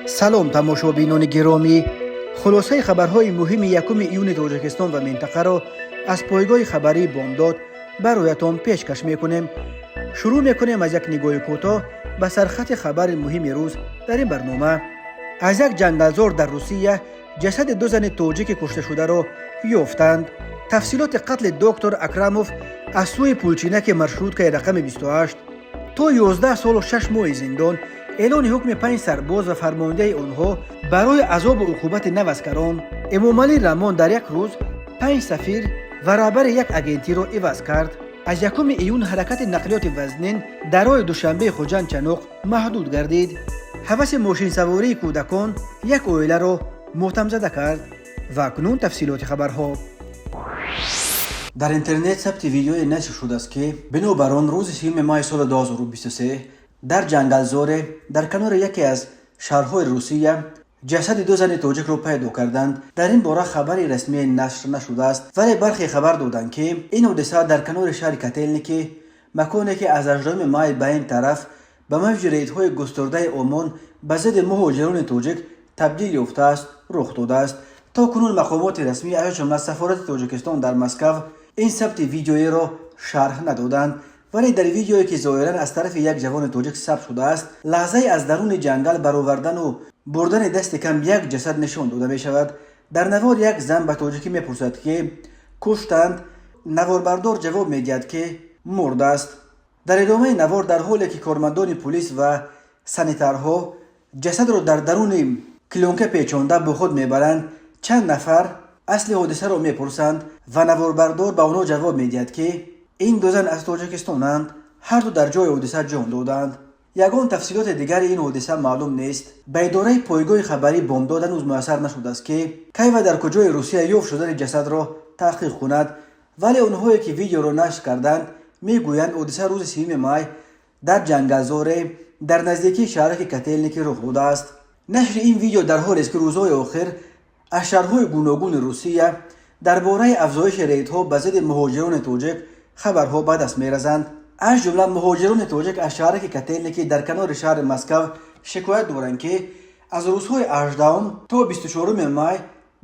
Салом, тамошобинони гиромӣ! Хулосаи хабарҳои муҳими 1 июни Тоҷикистон ва минтақаро аз пойгоҳи хабарии «Бомдод» бароятон пешкаш мекунем. Шурӯъ мекунем аз як нигоҳи кӯтоҳ ба сархати хабари муҳими рӯз. Дар ин барнома: аз як ҷангалзор дар Русия ҷасади ду зани тоҷики кушташударо ёфтанд, тафсилоти қатли доктор Акрамов аз сӯи пулчинаки маршруткаи рақами 28, то 11 солу 6 моҳи зиндон, эълони ҳукми панҷ сарбоз ва фармондаи онҳо барои азобу уқубати наваскарон, Эмомалӣ Раҳмон дар як рӯз панҷ сафир ва раҳбари як агентиро иваз кард, аз 1 июн ҳаракати нақлиёти вазнин дар роҳи Душанбеи Хуҷанд Чаноқ маҳдуд гардид, ҳаваси мошинсавории кӯдакон як оиларо мотамзада кард. Ва акнун тафсилоти хабарҳо. Дар интернет сабти видеое нашр шудааст, ки бинобар он рӯзи 30 майи соли 2023 дар ҷангалзоре дар канори яке аз шаҳрҳои Русия ҷасади ду зани тоҷикро пайдо карданд. Дар ин бора хабари расмие нашр нашудааст, вале бархе хабар доданд, ки ин ҳодиса дар канори шаҳри Котелники, маконе ки аз 18 май ба ин тараф ба мавҷи рейдҳои густурдаи ОМОН ба зидди муҳоҷирони тоҷик табдил ёфтааст, рух додааст. То кунун мақомоти расмӣ, аз ҷумла сафорати Тоҷикистон дар Москав, ин сабти видеоеро шарҳ надоданд, вале дар видеое, ки зоҳиран аз тарафи як ҷавони тоҷик сабт шудааст, лаҳзаи аз даруни ҷангал баровардану бурдани дасти кам як ҷасад нишон дода мешавад. Дар навор як зан ба тоҷикӣ мепурсад, ки куштанд. Наворбардор ҷавоб медиҳад, ки мурдааст. Дар идомаи навор, дар ҳоле ки кормандони пулис ва санитарҳо ҷасадро дар даруни клёнка печонда бо худ мебаранд, чанд нафар асли ҳодисаро мепурсанд ва наворбардор ба онҳо ҷавоб медиҳад, ки ин ду зан аз Тоҷикистонанд, ҳарду дар ҷои ҳодиса ҷон доданд. Ягон тафсилоти дигари ин ҳодиса маълум нест. Ба идораи пойгоҳи хабарии «Бомдод» ҳанӯз муяссар нашудааст, ки кай ва дар куҷои Русия ёфт шудани ҷасадро таҳқиқ кунад, вале онҳое ки видеоро нашр карданд, мегӯянд, ҳодиса рӯзи 30 май дар ҷангалзоре дар наздикии шаҳраки Котелники рух додааст. Нашри ин видео дар ҳолест, ки рӯзҳои охир аз шаҳрҳои гуногуни Русия дар бораи афзоиши рейдҳо ба зидди муҳоҷирони тоҷик хабарҳо ба даст мерасанд. Аз ҷумла муҳоҷирони тоҷик аз шаҳраки Котелники дар канори шаҳри Москав шикоят доранд, ки аз рӯзҳои 18 то 24 май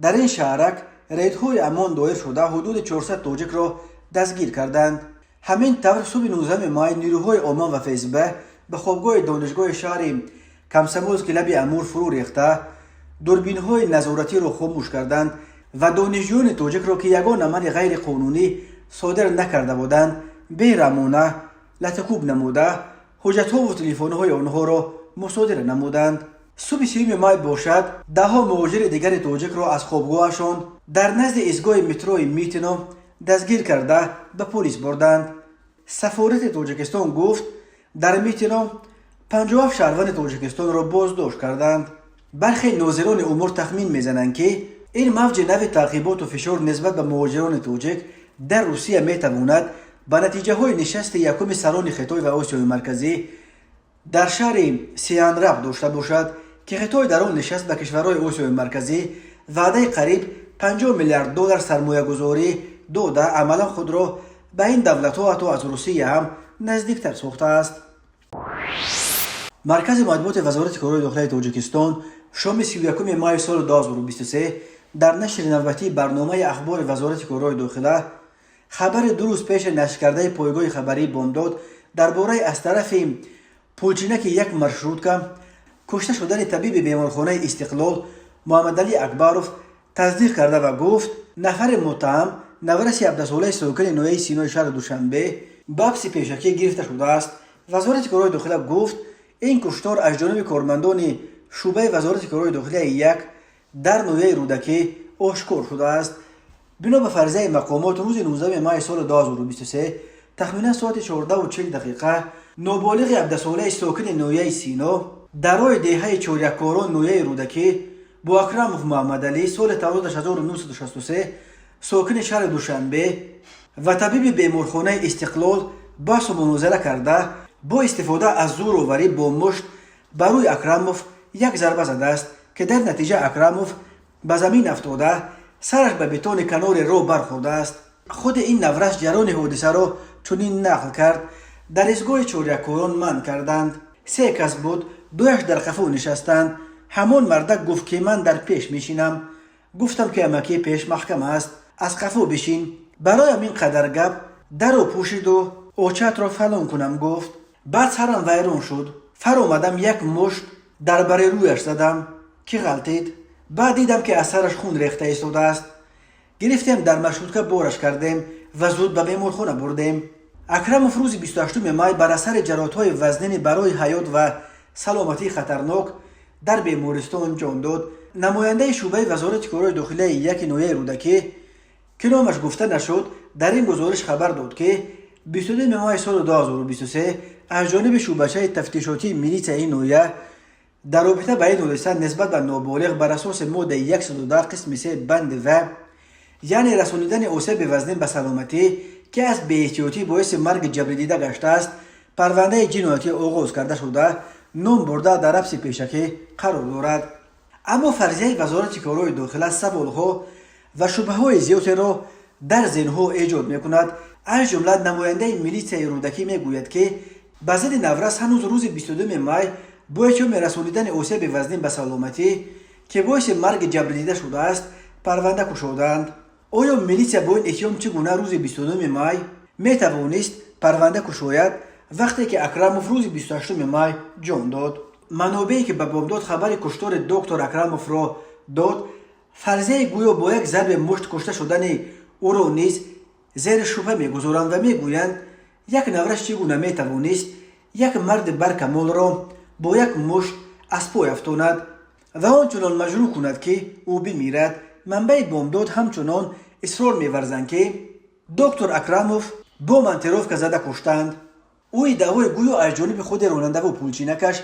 дар ин шаҳрак рейдҳои ОМОН доир шуда, ҳудуди 400 тоҷикро дастгир карданд. Ҳамин тавр, субҳи 19 май нирӯҳои ОМОН ва ФСБ ба хобгоҳи донишгоҳи шаҳри Комсомолски лаби Амур фурӯ рехта, дурбинҳои назоратиро хомӯш карданд ва донишҷӯёни тоҷикро, ки ягон амали ғайриқонунӣ содир накарда буданд, бераҳмона латукӯб намуда, ҳуҷҷатҳову телефонҳои онҳоро мусодира намуданд. Субҳи 30 май бошад, даҳҳо муҳоҷири дигари тоҷикро аз хобгоҳашон дар назди истгоҳи метрои Митино дастгир карда, ба полис бурданд. Сафорати Тоҷикистон гуфт, дар Митино 57 шаҳрванди Тоҷикистонро боздошт карданд. Бархе нозирони умур тахмин мезананд, ки ин мавҷи нави таъқиботу фишор нисбат ба муҳоҷирони тоҷик дар Русия метавонад ба натиҷаҳои нишасти якуми сарони Хитой ва Осиёи Марказӣ дар шаҳри Сиан рабт дошта бошад, ки Хитой дар он нишаст ба кишварҳои Осиёи Марказӣ ваъдаи қариб 50 миллиард доллар сармоягузорӣ дода, амалан худро ба ин давлатҳо ҳатто аз Русия ҳам наздиктар сохтааст. Маркази матбуоти Вазорати корҳои дохилаи Тоҷикистон шоми 31 майи соли 2023 дар нашри навбатии барномаи ахбори Вазорати корҳои дохила хабари 2 рӯз пеши нашркардаи пойгоҳи хабарии «Бомдод» дар бораи аз тарафи пулчинаки як маршрутка кушта шудани табиби беморхонаи «Истиқлол» Муҳаммадалӣ Акбаров тасдиқ карда ва гуфт, нафари муттаҳам, навраси 17-солаи сокини ноҳияи Синои шаҳри Душанбе, ба ҳабси пешакӣ гирифта шудааст. Вазорати корҳои дохила гуфт, ин куштор аз ҷониби кормандони шӯъбаи Вазорати корҳои дохилияи як дар ноҳияи Рӯдакӣ ошкор шудааст. Бино ба фарзияи мақомот, рӯзи 19 майи соли 2023 тахминан соати 14:40 ноболиғи 17-солаи сокини ноҳияи Сино дар роҳи деҳаи Чоряккорон ноҳияи Рӯдакӣ бо Акрамов Муҳаммадалӣ, соли таваллудаш 1963, сокини шаҳри Душанбе ва табиби беморхонаи «Истиқлол» баҳсу мунозира карда, бо истифода аз зӯроварӣ бо мушт ба рӯи Акрамов як зарба задааст, ки дар натиҷа Акрамов ба замин афтода, сараш ба бетони канори роҳ бархӯрдааст. Худи ин наврас ҷараёни ҳодисаро чунин нақл кард: «Дар истгоҳи Чоряккорон манъ карданд. Се кас буд, дуяш дар қафо нишастанд. Ҳамон мардак гуфт, ки ман дар пеш мешинам. Гуфтам, ки амакӣ, пеш маҳкам аст, аз қафо бишин. Бароям ин қадар гап даро пӯшиду очатро фалон кунам гуфт. Баъд сарам вайрон шуд. Фаромадам, як мушт дар бари рӯяш задам, ки ғалтид. Баъд дидам, ки аз сараш хун рехта истодааст. Гирифтем, дар маршрутка бораш кардем ва зуд ба беморхона бурдем. Акрамов рӯзи 28 май бар асари ҷароҳатҳои вазнини барои ҳаёт ва саломатӣ хатарнок дар бемористон ҷон дод. Намояндаи шӯъбаи Вазорати корҳои дохилияи яки ноҳияи Рӯдакӣ, ки номаш гуфта нашуд, дар ин гузориш хабар дод, ки 22 май соли 2023 аз ҷониби шӯъбачаи тафтишотии милитсияи ин ноҳия дар робита ба ин ҳодиса нисбат ба ноболиғ бар асоси моддаи 110 қисми 3 банди в, яъне расонидани осеби вазнин ба саломатӣ, ки аз беэҳтиётӣ боиси марги ҷабридида гаштааст, парвандаи ҷиноятӣ оғоз карда шуда, ном бурда дар ҳабси пешакӣ қарор дорад. Аммо фарзияи Вазорати корҳои дохила саволҳо ва шубҳаҳои зиёдеро дар зеҳнҳо эҷод мекунад. Аз ҷумла намояндаи милитсияи Рӯдакӣ мегӯяд, ки ба зидди наврас ҳанӯз рӯзи 22 май бо иттиҳоми расонидани осеби вазнин ба саломатӣ, ки боиси марги ҷабридида шудааст, парванда кушодаанд. Оё милитсия бо ин иттиҳом чӣ гуна рӯзи 22 май метавонист парванда кушояд, вақте ки Акрамов рӯзи 28 май ҷон дод? Манобее, ки ба Бомдод хабари куштори доктор Акрамовро дод, фарзияи гӯё бо як зарби мушт кушта шудани ӯро низ зери шубҳа мегузоранд ва мегӯянд, як наврас чӣ гуна метавонист як марди баркамолро бо як мушт аз пой афтонад ва ончунон маҷрӯҳ кунад, ки ӯ бимирад? Манбаи Бомдод ҳамчунон исрор меварзанд, ки доктор Акрамов бо монтировка зада куштанд. Ӯ иддаои гӯё аз ҷониби худи ронандаву пулчинакаш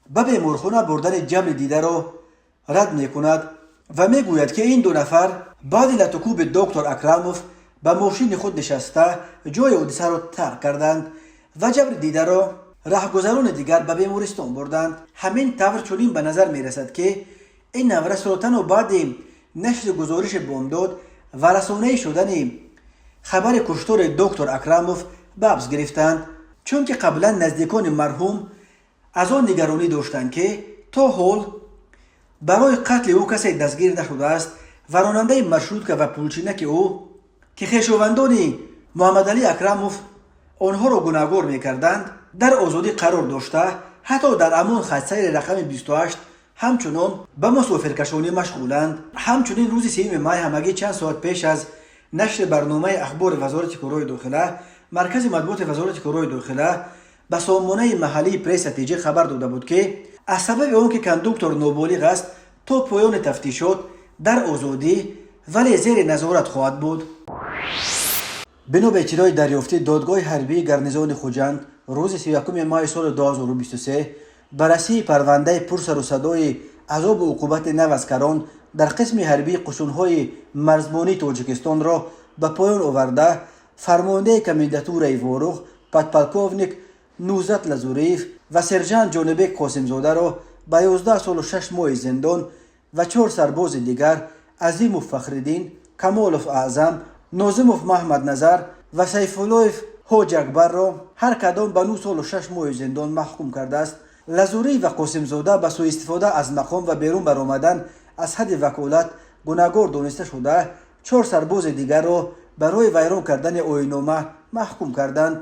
ба беморхона бурдани ҷабри дидаро рад мекунад ва мегӯяд, ки ин ду нафар баъди латукӯби доктор Акрамов ба мошини худ нишаста, ҷои ҳодисаро тарк карданд ва ҷабри дидаро раҳгузарони дигар ба бемористон бурданд. Ҳамин тавр, чунин ба назар мерасад, ки ин наврасро танҳо баъди нашри гузориши Бомдод ва расонаӣ шудани хабари куштори доктор Акрамов ба ҳабс гирифтанд, чунки қаблан наздикони марҳум аз он нигаронӣ доштанд, ки то ҳол барои қатли ӯ касе дастгир нашудааст ва ронандаи маршрутка ва пулчинаки ӯ, ки хешовандони Муҳаммадалӣ Акрамов онҳоро гунаҳгор мекарданд, дар озодӣ қарор дошта, ҳатто дар ҳамон хатсайри рақами 28 ҳамчунон ба мусофиркашонӣ машғуланд. Ҳамчунин рӯзи 3 май, ҳамагӣ чанд соат пеш аз нашри барномаи ахбори Вазорати корҳои дохила, маркази матбуоти Вазорати корҳои дохила ба сомонаи маҳаллии Пресса ТЖ хабар дода буд, ки аз сабаби он ки кондуктор ноболиғ аст, то поёни тафтишот дар озодӣ, вале зери назорат хоҳад буд. Бино ба иттилои дарёфтӣ, додгоҳи ҳарбии гарнизони Хуҷанд рӯзи 31 майи соли 2023 баррасии парвандаи пурсару садои азобу уқубати наваскарон дар қисми ҳарбии қушунҳои марзбонии Тоҷикистонро ба поён оварда, фармондеҳи комендатураи Ворух подполковник Нузат Лазуриев ва сержант Ҷонибек Қосимзодаро ба 11 солу 6 моҳи зиндон ва чор сарбози дигар, Азимов Фахриддин, Камолов Аъзам, Нозимов Маҳмадназар ва Сайфуллоев Ҳоҷи Акбарро ҳар кадом ба 9 солу 6 моҳи зиндон маҳкум кардааст. Лазурӣ ва Қосимзода ба сӯистифода аз мақом ва берун баромадан аз ҳадди ваколат гунаҳгор дониста шуда, чор сарбози дигарро барои вайрон кардани оиннома маҳкум карданд.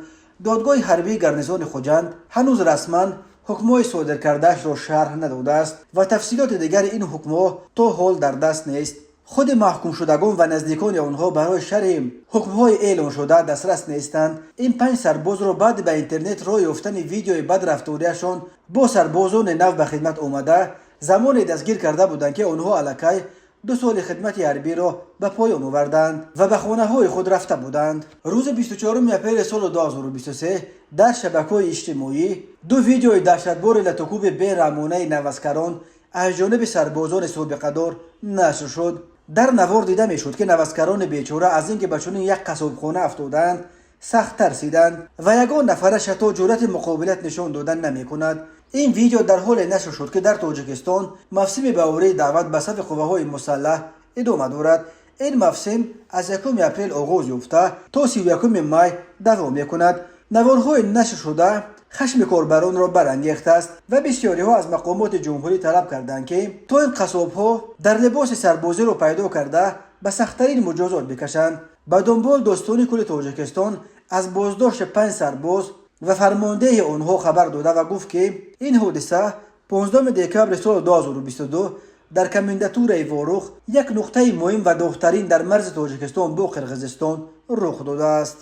Додгоҳи ҳарбии гарнизони Хуҷанд ҳанӯз расман ҳукмҳои содиркардаашро шарҳ надодааст ва тафсилоти дигари ин ҳукмҳо то ҳол дар даст нест. Худи маҳкумшудагон ва наздикони онҳо барои шарҳи ҳукмҳои эълоншуда дастрас нестанд. Ин панҷ сарбозро баъди ба интернет роҳ ёфтани видеои бадрафториашон бо сарбозони нав ба хидмат омада замоне дастгир карда буданд, ки онҳо аллакай 2 соли хидмати ҳарбиро ба поён оварданд ва ба хонаҳои худ рафта буданд. Рӯзи 24 апрели соли 2023 дар шабакаҳои иҷтимоӣ ду видеои даҳшатбори латукӯби бераҳмонаи наваскарон аз ҷониби сарбозони собиқадор нашр шуд. Дар навор дида мешуд, ки наваскарони бечора аз ин ки ба чунин як қассобхона афтодаанд, сахт тарсиданд ва ягон нафараш ҳатто ҷуръати муқобилат нишон додан намекунад. Ин видео дар ҳоле нашр шуд, ки дар Тоҷикистон мавсими баҳории даъват ба сафи қувваҳои мусаллаҳ идома дорад. Ин мавсим аз 1 апрел оғоз ёфта, то 31 май давом мекунад. Наворҳои нашршуда Хашми корбаронро барангехтааст ва бисёриҳо аз мақомоти ҷумҳурӣ талаб карданд, ки то ин қассобҳо дар либоси сарбозиро пайдо карда, ба сахттарин муҷозот бикашанд. Ба дунбол Додситони кулли Тоҷикистон аз боздошти панҷ сарбоз ва фармондеҳи онҳо хабар дода ва гуфт, ки ин ҳодиса 15 декабри соли 2022 дар комендатураи Ворух, як нуқтаи муҳим ва доғтарин дар марзи Тоҷикистон бо Қирғизистон, рух додааст.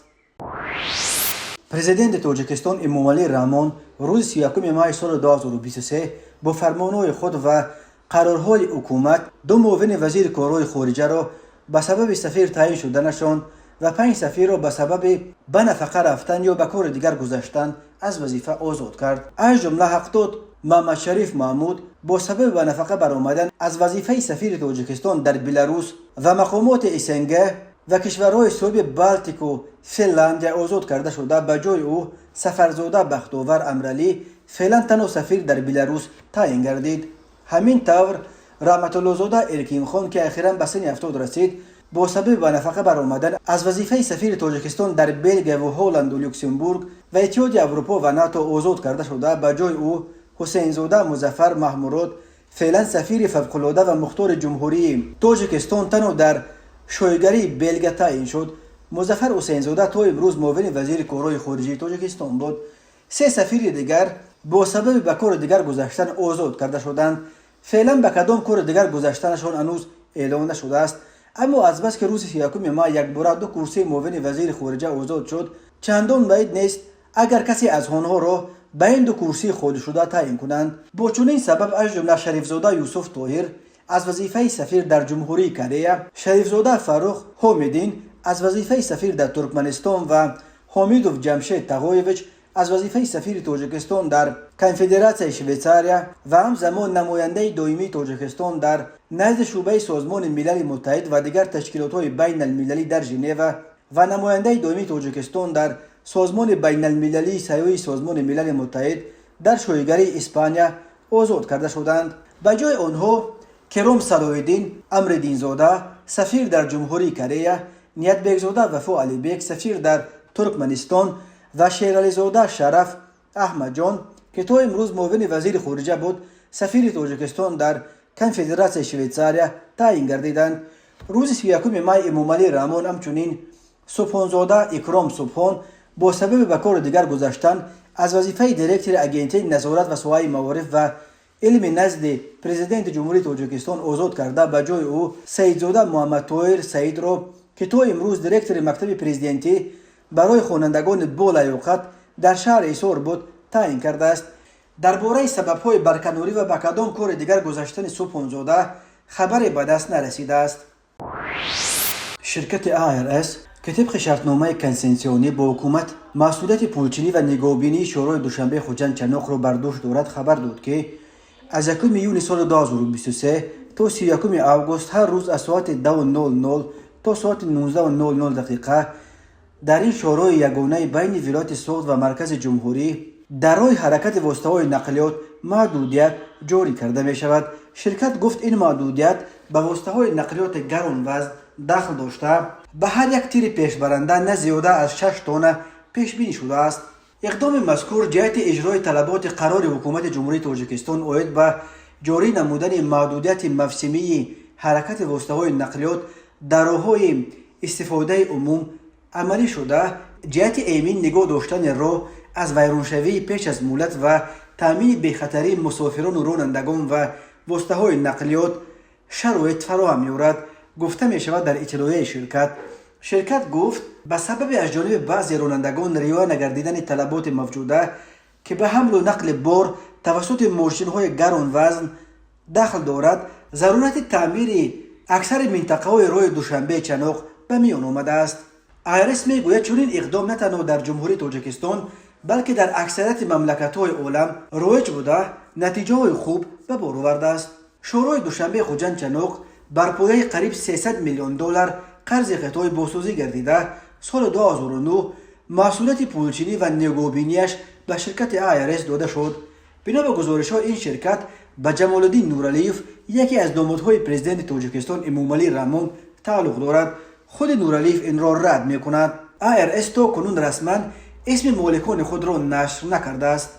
Президенти Тоҷикистон Эмомалӣ Раҳмон рӯзи 31 майи соли 2023 бо фармонҳои худ ва қарорҳои ҳукумат ду муовини вазири корҳои хориҷаро ба сабаби сафир таъин шуданашон ва панҷ сафирро ба сабаби ба нафақа рафтан ё ба кори дигар гузаштан аз вазифа озод кард. Аз ҷумла Ҳақдод Маҳмадшариф Маҳмуд бо сабаби ба нафақа баромадан аз вазифаи сафири Тоҷикистон дар Беларус ва мақомоти СНГ ва кишварҳои соҳиби Балтику Финландия озод карда шуда, ба ҷои ӯ Сафарзода Бахтовар Амралӣ, феълан танҳо сафир дар Беларус, таъин гардид. Ҳамин тавр, Раҳматуллозода Эркинхон, ки ахиран ба синни 70 расид, бо сабаби ба нафақа баромадан аз вазифаи сафири Тоҷикистон дар Белгияву Ҳолланду Люксембург ва Иттиҳоди Аврупо ва НАТО озод карда шуда, ба ҷои ӯ Ҳусейнзода Музаффар Маҳмурод, феълан сафири фавқулода ва мухтори Ҷумҳурии Тоҷикистон танҳо дар шоҳигарии Белгия, таъин шуд. Музаффар Ҳусейнзода то имрӯз муовини вазири корҳои хориҷии Тоҷикистон буд. Се сафири дигар бо сабаби ба кори дигар гузаштан озод карда шуданд. Феълан ба кадом кори дигар гузаштанашон ҳанӯз эълон нашудааст. Аммо азбаски рӯзи 31 май якбора ду курсии муовини вазири хориҷа озод шуд, чандон баъид нест, агар касе аз онҳоро ба ин ду курсии холишуда таъин кунанд. Бо чунин сабаб, аз ҷумла Шарифзода Юсуф Тоҳир аз вазифаи сафир дар Ҷумҳурии Корея, Шарифзода Фаррух Ҳомидин аз вазифаи сафир дар Туркманистон ва Ҳомидов Ҷамшед Тағоевич аз вазифаи сафири Тоҷикистон дар Конфедератсияи Швейтсария ва ҳамзамон намояндаи доимии Тоҷикистон дар назди шӯъбаи Созмони Милали Муттаҳид ва дигар ташкилотҳои байналмилалӣ дар Женева ва намояндаи доимии Тоҷикистон дар Созмони байналмилалии сайёҳии Созмони Милали Муттаҳид дар шоҳигарии Испания озод карда шуданд. Ба ҷои онҳо Кером Салоҳиддин Амриддинзода, сафир дар Ҷумҳурии Корея, Ниятбекзода Вафо Алибек, сафир дар Туркманистон, ва Шерализода Шараф Аҳмадҷон, ки то имрӯз муовини вазири хориҷа буд, сафири Тоҷикистон дар Конфедератсияи Швейтсария, таъин гардиданд. Рӯзи 31 май Эмомалӣ Раҳмон ҳамчунин Субҳонзода Икром Субҳон бо сабаби ба кори дигар гузаштан аз вазифаи директори Агентии назорат ва соҳаи маориф ва илми назди Президенти Ҷумҳурии Тоҷикистон озод карда, ба ҷои ӯ Саидзода Муҳаммадтоҳир Саидро, ки то имрӯз директори мактаби президентӣ барои хонандагони болаёқат дар шаҳри Ҳисор буд, таъин кардааст. Дар бораи сабабҳои барканорӣ ва ба кадом кори дигар гузаштани Субҳонзода хабаре ба даст нарасидааст. Ширкати АРС, ки тибқи шартномаи консессионӣ бо ҳукумат масъулияти пулчинӣ ва нигоҳубинии шоҳроҳи Душанбе Хуҷанд Чаноқро бар дӯш дорад, хабар дод, ки аз 1 июни соли 2023 то 31 август ҳар рӯз аз соати 10:00 то соати 19:00 дақиқа дар ин шоҳроҳи ягонаи байни вилояти Суғд ва маркази ҷумҳурӣ дар роҳи ҳаракати воситаҳои нақлиёт маҳдудият ҷорӣ карда мешавад. Ширкат гуфт, ин маҳдудият ба воситаҳои нақлиёти гаронвазн дахл дошта, ба ҳар як тири пешбаранда на зиёда аз 6 тонна пешбинӣ шудааст. Иқдоми мазкур ҷиҳати иҷрои талаботи қарори Ҳукумати Ҷумҳурии Тоҷикистон оид ба ҷорӣ намудани маҳдудияти мавсимии ҳаракати воситаҳои нақлиёт дар роҳҳои истифодаи умум амалӣ шуда, ҷиҳати эмин нигоҳ доштани роҳ аз вайроншавии пеш аз муҳлат ва таъмини бехатарии мусофирону ронандагон ва воситаҳои нақлиёт шароит фароҳам меорад, гуфта мешавад дар иттилоияи ширкат. Ширкат гуфт, ба сабаби аз ҷониби баъзе ронандагон риоя нагардидани талаботи мавҷуда, ки ба ҳамлу нақли бор тавассути мошинҳои гаронвазн дахл дорад, зарурати таъмири аксари минтақаҳои роҳи Душанбе Чаноқ ба миён омадааст. АРС мегӯяд, чунин иқдом на танҳо дар Ҷумҳурии Тоҷикистон, балки дар аксарияти мамлакатҳои олам роиҷ буда, натиҷаҳои хуб ба бор овардааст. Шоҳроҳи Душанбе Хуҷанд Чаноқ бар пояи қариб 300 миллион доллар қарзи Хитой бозсозӣ гардида, соли 2009 масъулияти пулчинӣ ва нигоҳубинияш ба ширкати АРС дода шуд. Бино ба гузоришҳо, ин ширкат ба Ҷамолиддин Нуралиев, яке аз домодҳои президенти Тоҷикистон Эмомалӣ Раҳмон, тааллуқ дорад. Худи Нуралиев инро рад мекунад. АРС то кунун расман исми моликони худро нашр накардааст.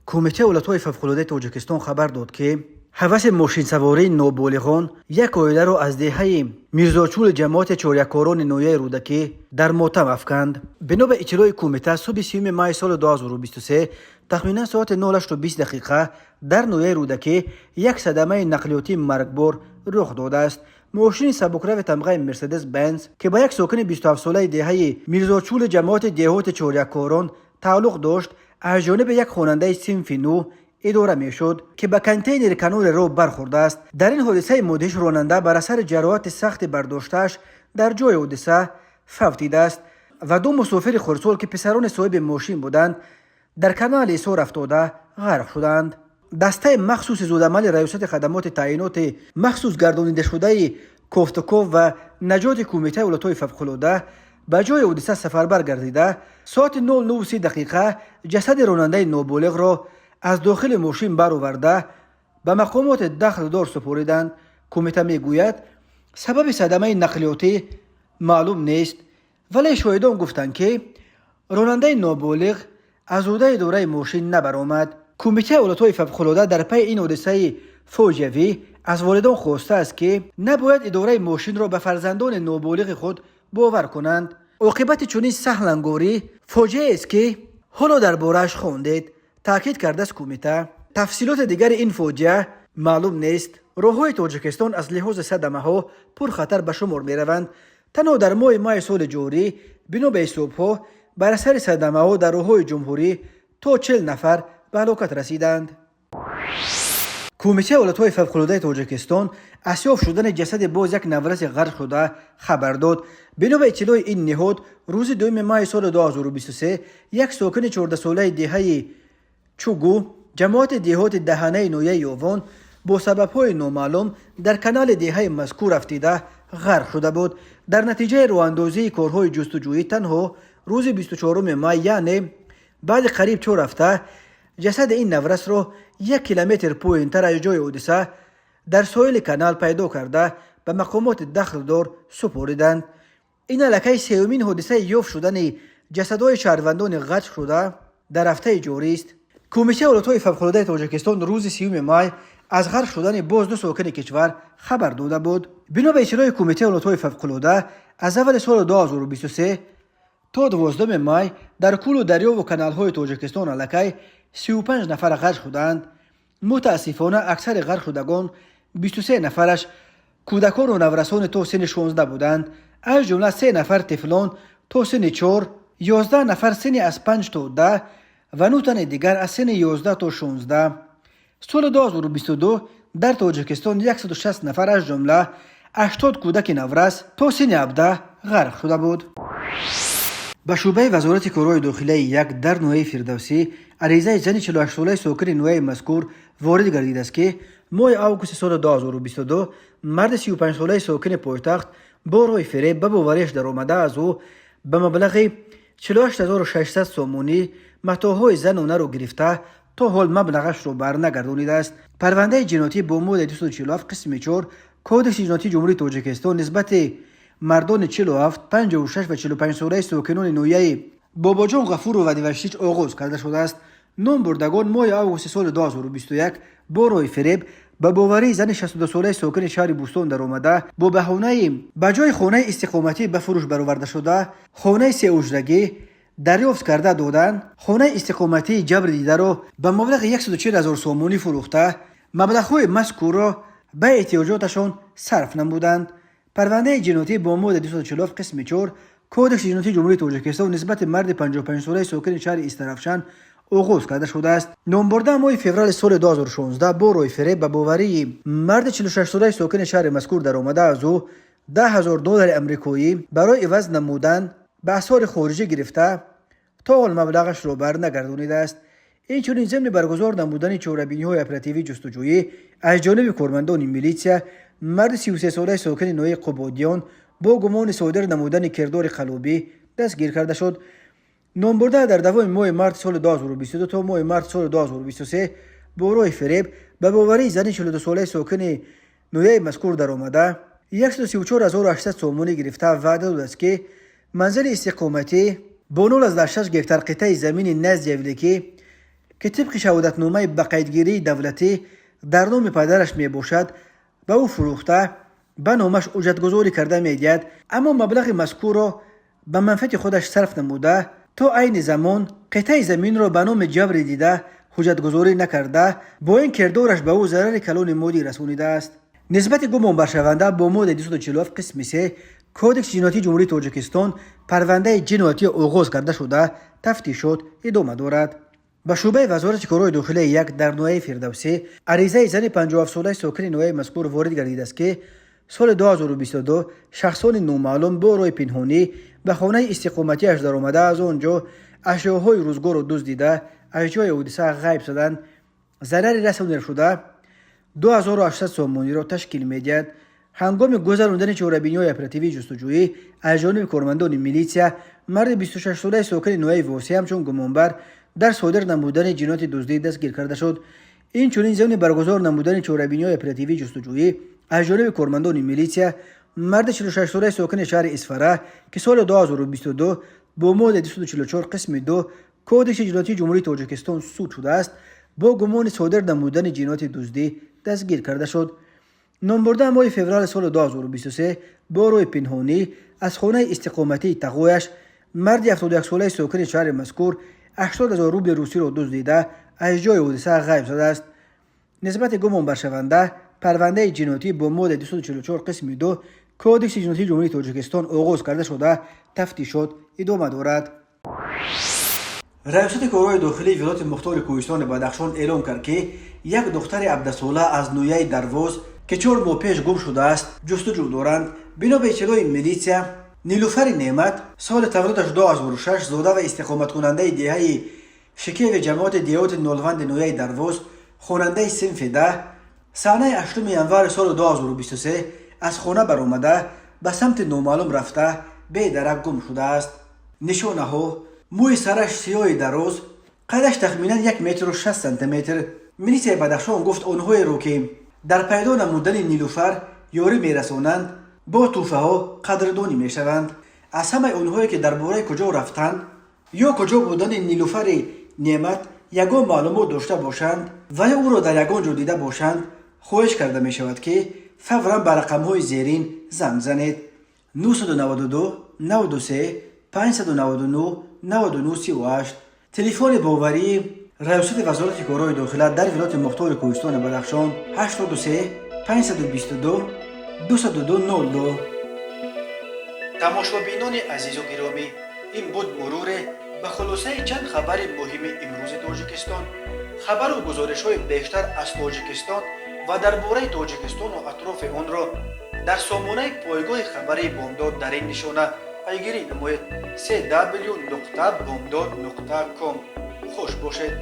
Кумитаи ҳолатҳои фавқулодаи Тоҷикистон хабар дод, ки ҳаваси мошинсавории ноболиғон як оиларо аз деҳаи Мирзочӯли ҷамоати Чоряккорони ноҳияи Рӯдакӣ дар мотам афканд. Бино ба иттилои кумита, субҳи 30 майи соли 2023 тахминан соати 08:20 дақиқа дар ноҳияи Рӯдакӣ як садамаи нақлиётии маргбор рух додааст. Мошини сабукрави тамғаи Мерседес Бенз, ки ба як сокини 27-солаи деҳаи Мирзочӯли ҷамоати деҳоти Чоряккорон тааллуқ дошт, аз ҷониби як хонандаи синфи нӯ идора мешуд, ки ба контейнери канори роҳ бархӯрдааст. Дар ин ҳодисаи мудҳиш ронанда бар асари ҷароҳати сахти бардоштааш дар ҷои ҳодиса фавтидааст ва ду мусофири хурдсол, ки писарони соҳиби мошин буданд, дар канали Ҳисор афтода ғарқ шуданд. Дастаи махсуси зудамали Раёсати хадамоти таъиноти махсус гардонидашудаи кофтуков ва наҷоти Кумитаи ҳолатҳои фавқулода ба ҷои ҳодиса сафарбар гардида, соати 09:30 дақиқа ҷасади ронандаи ноболиғро аз дохили мошин бароварда, ба мақомоти дахлдор супориданд. Кумита мегӯяд, сабаби садамаи нақлиётӣ маълум нест, вале шоҳидон гуфтанд, ки ронандаи ноболиғ аз ӯҳдаи идораи мошин набаромад. Кумитаи ҳолатҳои фавқулода дар пайи ин ҳодисаи фоҷиавӣ аз волидон хостааст, ки набояд идораи мошинро ба фарзандони ноболиғи худ бовар кунанд. Оқибати чунин саҳлангорӣ фоҷиаест, ки ҳоло дар борааш хондед, таъкид кардааст кумита. Тафсилоти дигари ин фоҷиа маълум нест. Роҳҳои Тоҷикистон аз лиҳози садамаҳо пурхатар ба шумор мераванд. Танҳо дар моҳи майи соли ҷорӣ, бино ба ҳисобҳо, бар асари садамаҳо дар роҳҳои ҷумҳурӣ то 40 нафар ба ҳалокат расиданд. Кумитаи ҳолатҳои фавқулодаи Тоҷикистон аз ёфт шудани ҷасади боз як навраси ғарқ шуда хабар дод. Бино ба иттилои ин ниҳод, рӯзи 2 майи соли 2023 як сокини 14-солаи деҳаи Чугу ҷамоати деҳоти Даҳанаи ноҳияи Ёвон бо сабабҳои номаълум дар канали деҳаи мазкур афтида ғарқ шуда буд. Дар натиҷаи роҳандозии корҳои ҷустуҷӯӣ танҳо рӯзи 24 май, яъне баъди қариб 4 ҳафта, ҷасади ин наврасро 1 километр поинтар аз ҷои ҳодиса дар соҳили канал пайдо карда, ба мақомоти дахлдор супориданд. Ин аллакай сеюмин ҳодисаи ёфт шудани ҷасадҳои шаҳрвандони ғарқ шуда дар ҳафтаи ҷорист. Кумитаи ҳолатҳои фавқулодаи Тоҷикистон рӯзи 30 май аз ғарқ шудани боз ду сокини кишвар хабар дода буд. Бино ба иттилои Кумитаи ҳолатҳои фавқулода, аз аввали соли 2023 то 12 май дар кӯлу дарёву каналҳои Тоҷикистон аллакай 35 нафар ғарқ шудаанд. Мутаассифона, аксари ғарқшудагон, 23 нафараш, кӯдакону наврасони то синни 16 буданд, аз ҷумла се нафар тифлон то синни 4, 11 нафар синни аз 5 то 10 ва нӯ тани дигар аз синни 11 то 16. Соли 2022 дар Тоҷикистон 160 нафар, аз ҷумла 80 кӯдаки наврас то синни 17, ғарқ шуда буд. Ба шӯъбаи Вазорати корҳои дохилаи як дар ноҳияи Фирдавсӣ аризаи зани 48-солаи сокини ноҳияи мазкур ворид гардидааст, ки моҳи августи соли 2022 марди 35-солаи сокини пойтахт бо роҳи фиреб ба бовариаш даромада, аз ӯ ба маблағи 48 600 сомонӣ матоъҳои занонаро гирифта, то ҳол маблағашро барнагардонидааст. Парвандаи ҷиноятӣ бо моддаи 247 қисми 4 Кодекси ҷиноятии Ҷумҳурии Тоҷикистон нисбати мардони 47, 56 ва 45-солаи сокинони ноҳияи Бобоҷон Ғафуров ва Деваштич оғоз карда шудааст. Номбурдагон моҳи августи соли 2021 бо роҳи фиреб ба боварии зани 62-солаи сокини шаҳри Бӯстон даромада, бо баҳонаи ба ҷои хонаи истиқоматӣ ба фурӯш баровардашуда хонаи сеҳуҷрагӣ дарёфт карда додан, хонаи истиқоматии ҷабри дидаро ба маблағи 140 ҳазор сомонӣ фурӯхта, маблағҳои мазкурро ба эҳтиёҷоташон сарф намуданд. Парвандаи ҷиноятӣ бо моддаи 247 қисми 4 Кодекси ҷиноятии Ҷумҳурии Тоҷикистон нисбати марди 55-солаи сокини шаҳри Истаравшан оғоз карда шудааст. Номбурда моҳи феврали соли 2016 бо роҳи фиреб ба боварии марди 46-солаи сокини шаҳри мазкур даромада, аз ӯ 10 ҳазор доллари амрикоӣ барои иваз намудан ба асъори хориҷӣ гирифта, то ҳол маблағашро барнагардонидааст. Инчунин, зимни баргузор намудани чорабиниҳои оперативии ҷустуҷӯӣ аз ҷониби кормандони милитсия, марди 33-солаи сокини ноҳияи Қубодиён бо гумони содир намудани кирдори қаллобӣ дастгир карда шуд. Номбурда дар давоми моҳи марти соли 2022 то моҳи марти соли 2023 бо роҳи фиреб ба боварии зани 42-солаи сокини ноҳияи мазкур даромада, 134 800 сомонӣ гирифта, ваъда додааст, ки манзили истиқоматӣ Бо 0,6 гектар қитъаи замини назди Авлекӣ, ки тибқи шаҳодатномаи ба қайдгирии давлатӣ дар номи падараш мебошад, ба ӯ фурӯхта, ба номаш ҳуҷҷатгузорӣ карда медиҳад, аммо маблағи мазкурро ба манфиати худаш сарф намуда, то айни замон қитъаи заминро ба номи ҷабри дида ҳуҷҷатгузорӣ накарда, бо ин кирдораш ба ӯ зарари калони моддӣ расонидааст. Нисбати гумонбаршаванда бо моддаи 247 қисми 3 Кодекси ҷиноятии Ҷумҳурии Тоҷикистон парвандаи ҷиноятӣ оғоз карда шуда, тафтишот идома дорад. Ба шӯъбаи Вазорати корҳои дохилии як дар ноҳияи Фирдавсӣ аризаи зани 57-солаи сокини ноҳияи мазкур ворид гардидааст, ки соли 2022 шахсони номаълум бо роҳи пинҳонӣ ба хонаи истиқоматиаш даромада, аз он ҷо ашёҳои рӯзгорро дуздида, аз ҷои ҳодиса ғайб заданд. Зарари расонидашуда 2800 сомониро ташкил медиҳад. Ҳангоми гузарондани чорабиниҳои оперативии ҷустуҷӯӣ аз ҷониби кормандони милитсия марди 26-солаи сокини ноҳияи Восеъ ҳамчун гумонбар дар содир намудани ҷинояти дуздӣ дастгир карда шуд. Инчунин, зимни баргузор намудани чорабиниҳои оперативии ҷустуҷӯӣ аз ҷониби кормандони милитсия марди 46-солаи сокини шаҳри Исфара, ки соли 2022 бо моддаи 244 қисми 2 Кодекси ҷиноятии Ҷумҳурии Тоҷикистон суд шудааст, бо гумони содир намудани ҷинояти дуздӣ дастгир карда шуд. Номбурда моҳи феврали соли 2023 бо роҳи пинҳонӣ аз хонаи истиқоматии тағояш, марди 71-солаи сокини шаҳри мазкур, 80 ҳазор рубли русиро дуздида, аз ҷои ҳодиса ғайб задааст. Нисбати гумонбаршаванда парвандаи ҷиноятӣ бо моддаи 244 қисми 2 Кодекси ҷиноятии Ҷумҳурии Тоҷикистон оғоз карда шуда, тафтишот идома дорад. Раёсати корҳои дохилии вилояти мухтори Кӯҳистони Бадахшон эълон кард, ки як духтари 17-сола аз ноҳияи Дарвоз, ки 4 моҳ пеш гум шудааст, ҷустуҷӯ доранд. Бино ба иттилои милитсия, Нилуфари Неъмат, соли таваллудаш 2006, зода ва истиқоматкунандаи деҳаи Шикеви ҷамоати деҳоти Нолванди ноҳияи Дарвоз, хонандаи синфи 10, санаи 8 январи соли 2023 аз хона баромада, ба самти номаълум рафта, бедарак гум шудааст. Нишонаҳо: мӯи сараш сиёҳи дароз, қадаш тахминан 1 метру 6 сантиметр. Милитсияи Бадахшон гуфт, онҳоеро, ки дар пайдо намудани Нилуфар ёрӣ мерасонанд, бо тӯҳфаҳо қадрдонӣ мешаванд. Аз ҳамаи онҳое, ки дар бораи куҷо рафтан ё куҷо будани Нилуфари Неъмат ягон маълумот дошта бошанд ва ё ӯро дар ягон ҷо дида бошанд, хоҳиш карда мешавад, ки фавран ба рақамҳои зерин занг занед: 992 93 599 99 38. Телефони боварии Раёсати Вазорати корҳои дохила дар вилояти мухтори Кӯҳистони Бадахшон: 83 522 202 02. Тамошобинони азизу гиромӣ, ин буд муруре ба хулосаи чанд хабари муҳими имрӯзи Тоҷикистон. Хабару гузоришҳои бештар аз Тоҷикистон ва дар бораи Тоҷикистону атрофи онро дар сомонаи пойгоҳи хабарии Бомдод дар ин нишона пайгирӣ намоед: cw.bomdod.com. Хуш бошед.